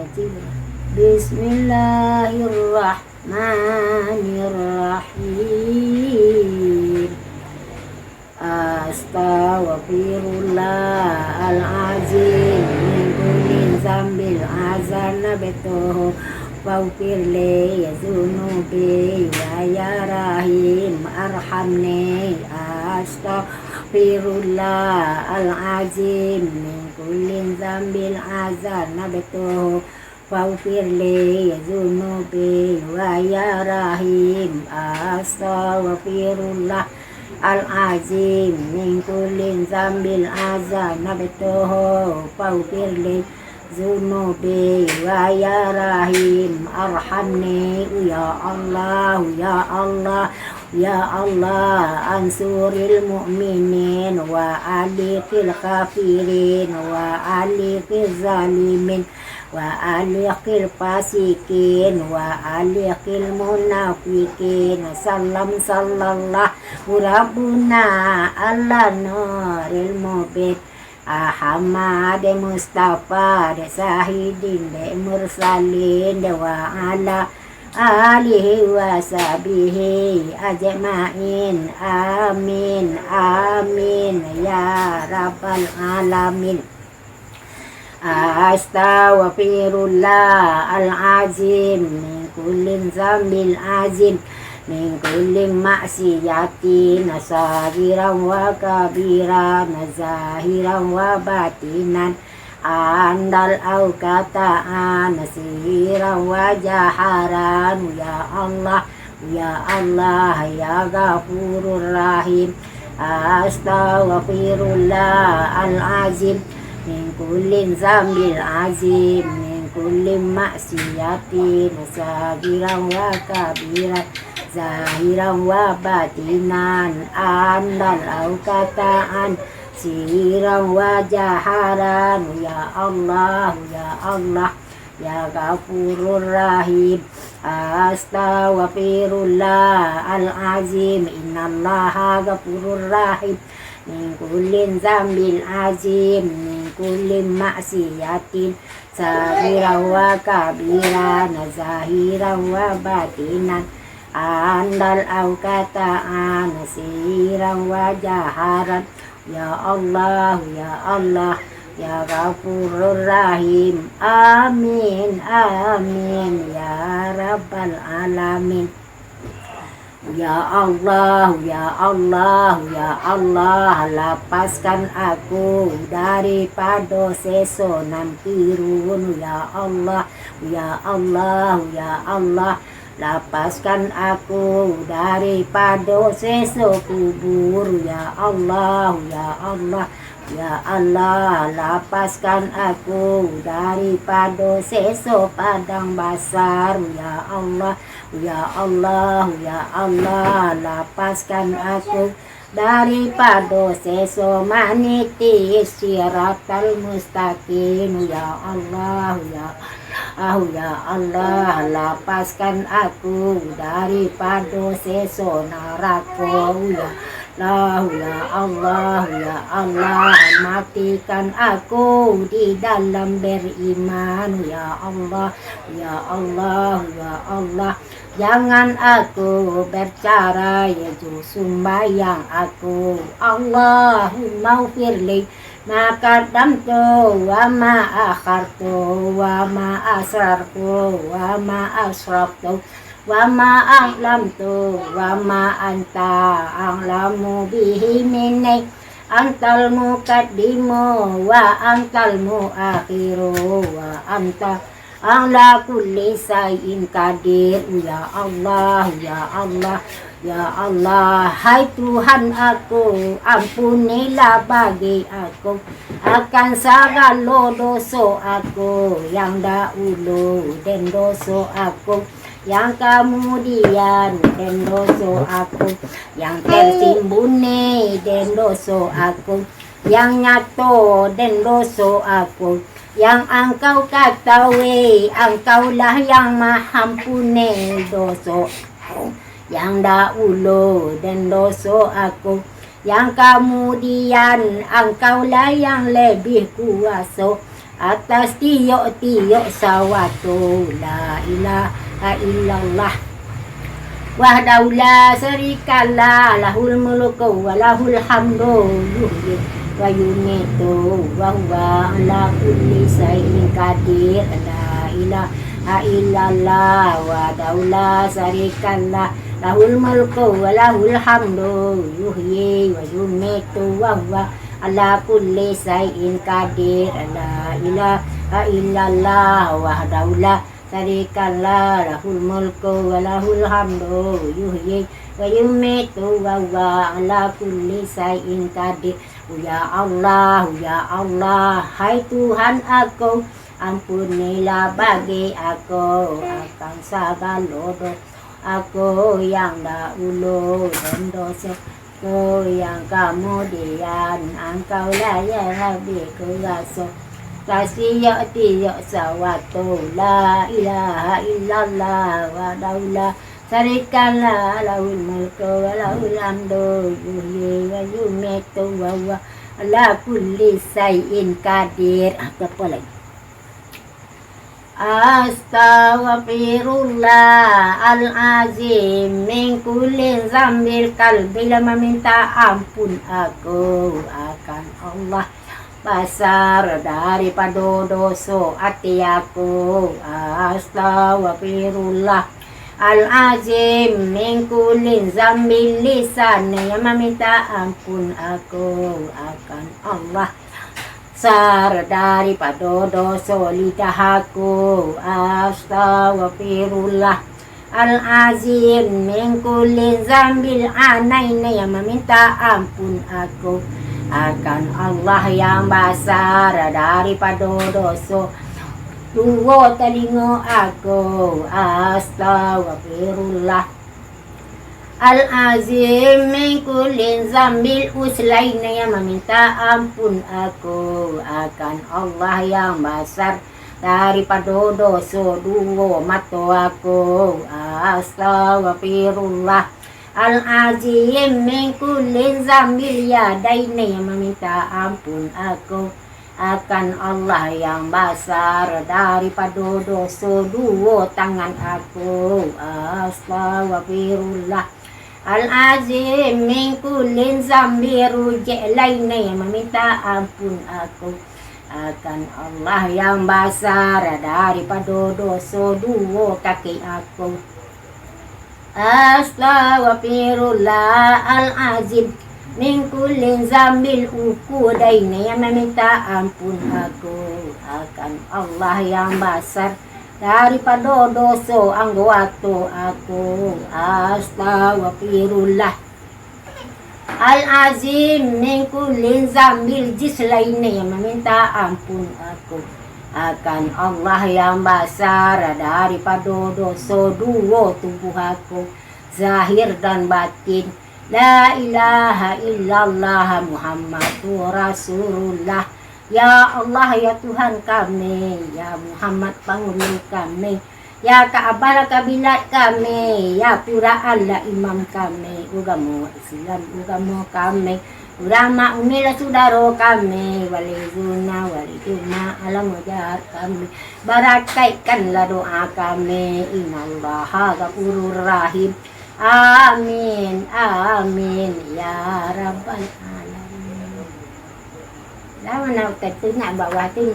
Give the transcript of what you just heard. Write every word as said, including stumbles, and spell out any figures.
Bismillahirrahmanirrahim. Astaghfirullahalazim min kulli dzambin aznabtuhu faghfir li dzunubi wa ya Rahim arhamni. Astaghfirullahalazim min kulli dzambin aznabtuhu faghfir li dzunubi wa ya Rahim. Astaghfirullahalazim min kulli dzambin aznabtuhu faghfir li dzunubi wa ya Rahim arhamni. Ya Allah, ya Allah, ya Allah, ansuril mu'minin wa aliqil kafirin wa aliqiz zalimin wa aliqil fasiqin wa aliqil munafiqin. Sallam sallallahu Rabbuna ala nuril mubin Ahmad Mustafa dek Sahidin dek Mursalin dek wa ala alihi wa sahbihi ajmain. Amin, amin, ya rabbal alamin. Astaghfirullahalazim min kulli dzambin azim, min kulli maksiatin saghiran wa kabiran, zahiran wa batinan, andal au kataan, sirran wa jaharan. Ya Allah, ya Allah, ya Ghafurur Rahim. Astaghfirullahalazim min kulli dzambin azim, min kulli maksiatin saghiran wa kabiran, zahiran wa batinan, andal au kataan, sirran wa jaharan. Ya Allah, ya Allah, ya Ghafurur Rahim. Astaghfirullahalazim, innallaha ghafurur rahim. Min kulli dzambin azim, min kulli maksiatin saghiran wa kabiran, zahiran wa batinan, andal au kataan, sirran wa jaharan. Ya Allah, ya Allah, ya Ghafurur Rahim. Amin, amin, ya rabbal alamin. Ya Allah, ya Allah, ya Allah, lapaskan aku daripado seso nan pirun. Ya Allah, ya Allah, ya Allah, lapaskan aku daripado seso kubur. Ya Allah, ya Allah, ya Allah, lapaskan aku daripado seso padang basar. Ya Allah, ya Allah, ya Allah, lapaskan aku daripado seso maniti siratal mustaqim. Ya Allah, ya Allah, ya Allah, lapaskan aku daripado seso narako. Ya Allah, ya Allah, ya Allah, matikan aku di dalam beriman. Ya Allah, ya Allah, ya Allah, jangan aku bercerai jo sumbayang aku. Allahumma ufirli ma qaddamtu wa ma akhartu wa ma asrartu wa ma asraftu wa ma a'lamtu wa ma anta a'lamu bihi minni. Antal muqaddimu wa antal muakhiru wa anta ala kulli syai'in qadir. Ya Allah, ya Allah, ya Allah, hai Tuhan aku, ampunilah bagi aku akan sagalo doso aku, yang dahulu den doso aku, yang kamudian den doso aku, yang tersimbuni den doso aku, yang nyato den doso aku, yang Angkau katahui, Angkaulah yang mahampuni doso, yang dahulu den doso aku, yang kamudian Angkaulah yang lebih kuaso, Atas tiok-tiok sawato, la ilaha illallah. Wahdahu la syarikalah, lahul mulku wa lahul hamdu, yuhyi wa yumitu, wa huwa ala kulli syai'in qadir. La ilaha illallah, wahdahu la syarikalah, lahul mulku wa lahul hamdu, yuhyi wa yumitu, wa huwa ala kulli syai'in qadir. La ilaha illallah, wahdahu la syarikalah, lahul mulku wa lahul hamdu, yuhyi wa yumitu, wa huwa ala kulli syai'in qadir. Ya Allah, ya Allah, hai Tuhan aku, ampunilah bagi aku akan sagalo doso aku yang dahulu, dan doso aku yang kamudian. Angkau lah yang labiah kuaso. Atas tiok-tiok sawato, la ilaha illallah, wahdahu la syarikalah, lahul mulku wa lahul hamdu, yuhyi wa yumitu, wa huwa ala kulli syai'in qadir. Ah, apa lagi? Astaghfirullahalazim min kulli zambil qalbi, lah maminta ampun aku akan Allah basar daripado doso ati aku. Astaghfirullah al-azim min kulli zambin lisan, yang maminta ampun aku akan Allah. Sar daripado doso lidah aku, astaghfirullah al-azim min kulli zambil anain, yang maminta ampun aku akan Allah yang basar daripado doso duo talingo aku, astaghfirullah al-azim min kulli zambil uslain, yang maminta ampun aku akan Allah yang basar daripado doso duo mato aku, astaghfirullah al-azim min kulli zambil yadain, yang maminta ampun aku akan Allah yang basar daripado doso duo tangan aku, astaghfirullah al-azim min kulli zambil rujlain, yang maminta ampun aku akan Allah yang basar daripado doso duo kaki aku. Astaghfirullah al-azim min kulli zambil uqudain, yang maminta ampun aku akan Allah yang basar daripado doso anggoto aku, astaghfirullah al-azim min kulli zambil jislain, yang maminta ampun aku akan Allah yang basar daripado doso duo tubuh aku, zahir dan batin. La ilaha illallah Muhammadur Rasulullah. Ya Allah, ya Tuhan kami, ya Muhammad pangulu kami, ya Ka'bah kiblat kami, ya Quran lah imam kami, ugamo Islam ugamo kami, ulama umil sudaro kami, wali zuna, wali juma, alam ujar kami, barakaikkanlah doa kami, innallaha ghafurur rahim. Amin, amin, ya rabbal alamin. Lah, mana Ustaz tu nak bawah tu?